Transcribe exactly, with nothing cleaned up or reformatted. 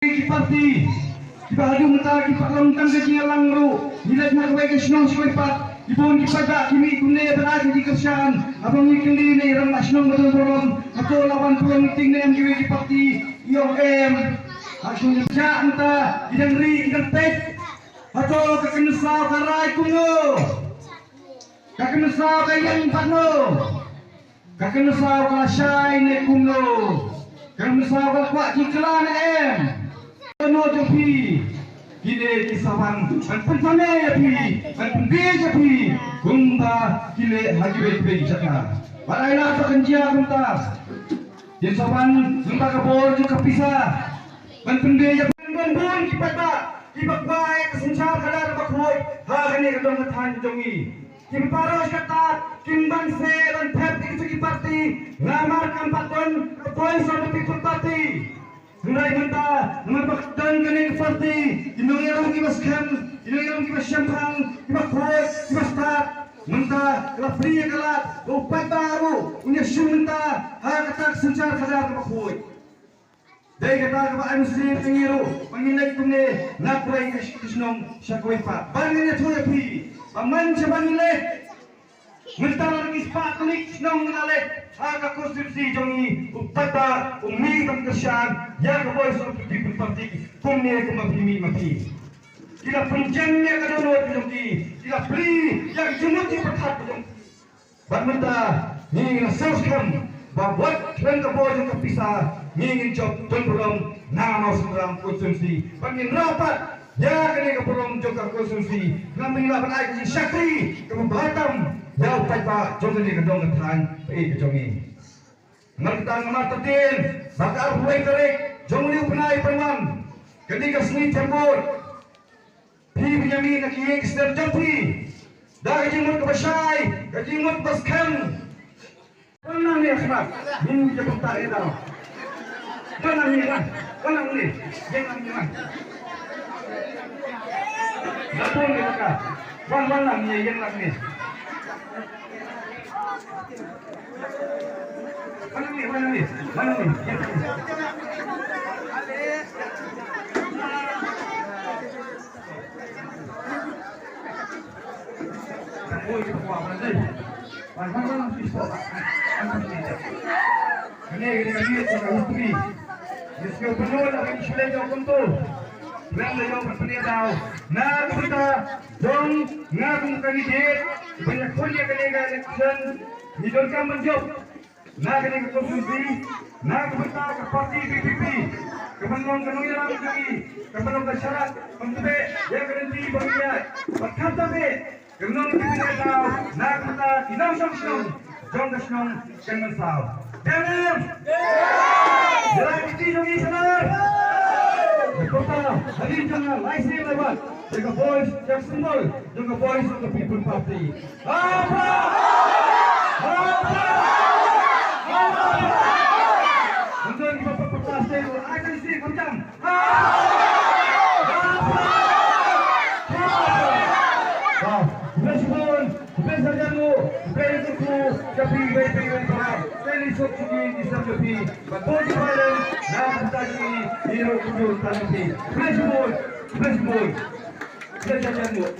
Ki parti kiba haduh mynta ki pat long tang ka jingïalang ruh, ngi leit na kawei ka shnong sha kawei pat, ki bun ki paidbah ki mih kumne ban ai ka jingkyrshan. Haba ngi kylli na i rangbah shnong ba don burom, hato la wan pynlong meeting ne em kiwei ki parti? I ong em. Ha shnong jong ngi mynta ki dang ri ki dang peit. Hato ka kynsaw ka rai kumno? Ka kynsaw ka ïeng pat no? Ka kynsaw ka la shai ne kumno? Ka kynsaw ka la kwah jingkylla ne em? Kano jong phi kine ki sa wan ban pynthame ïa phi, ban pynbiej ïa phi kumba ki leh ha kiwei kiwei ki jaka? Bad ai lad ba kan jia kumta. Kin sa wan lyngba ka bor jong ka pisa ban pynbiej ïa phi. Bun bun ki paidbah kiba kwah ïa ka synshar khadar kaba khuid ha kane ka dong ka thaiñ jong ngi. Ki baroh kata kim banse ban phet ïa ki parti namar kam pat don ka Voice of the People Party. Hynrei mynta namar ba don kane ka parti, ki nongïalam kiba skhem, ki nongïalam kiba shemphang, kiba khuid, kiba stad, mynta ka la plie ka lad ba u paidbah ruh un ïashim bynta ha kata ka synshar khadar kaba khuid. Dei kata kaba ai mynsiem ïa ngi ruh ba ngin leit kumne na kawei ka sh-, ka shnong sha kawei pat. Ba ngin ïathuh ïa phi ba man sha ba ngin leit, mynta la ngi spah tylli ki shnong ngi la leit ha ka constituency jong ngi, u paidbah u mih ban kyrshan ïa ka Voice of the People Party kumne kumba phi mih ma phi. Ki la pynjem ïa ka dohnud jong ki, ki la plie ïa ka jingmut jingpyrkhat jong ki. Bad mynta ngi ngi la sngewskhem ba wat khlem ka bor jong ka pisa ngi ngin jop don burom na Mawsynram constituency. Bad ngin rah pat ïa kane ka burom jong ka constituency. Ngam ngi lah ban ai ka jingshakri kaba bha tam ïa u paidbah jong kane ka dong ka thaiñ ba ïeit ka jong ngi. Namar kata nga mut te ba ka arphew wei tarik jong une u bnai ban wan, kane ka sngi Thembud, phi Benjamin, na ki ïing ki sem jong phi, da ka jingmut kaba shai, ka jingmut kaba skhem. Wan lang ne khmat, min ki jabang ta ida. Wan lang ne, wan, wan lang ne, wan lang ne, wan. Wan lang ne, wan, wan lang ne, wan lang ne. Na ka bynta jong nga kum u candidate ban ïakhun ïa kane ka election, ngi donkam ban jop na kane ka constituency na ka bynta ka party V P P, kaba long ka nongïalam jong ngi, kaba long ka sharak ban tbeh ïa ka lynti ba ngi ïaid. Bad khamtam eh, ka nongïalam jong ngi na ka bynta ki nongshong shnong jong ka shnong Kynmansau. Dei ne em? Ïa la ki kti jong ngi shanar. Ïa kata hadien jong nga, lai sien lai wat, ïa ka voice, ïa ka symbol jong ka Voice of the People Party. Hapra! Hapra! Hapra! Hynrei kiba pat pat state, I C C, khamtam. Hapra! Hapra! Hapra! Khublei shibun, khublei sa jan nguh, khublei ïa u kyrkhu jong phi, khublei ïa phi, khublei ïa phi. Khublei ïa u kyrkhu jong phi, ba bun ki paidbah na ka bynta jong ngi, ngi ruh kumjuh tang ïa phi. Khublei shibun, khublei shibun. Khublei sa jan nguh.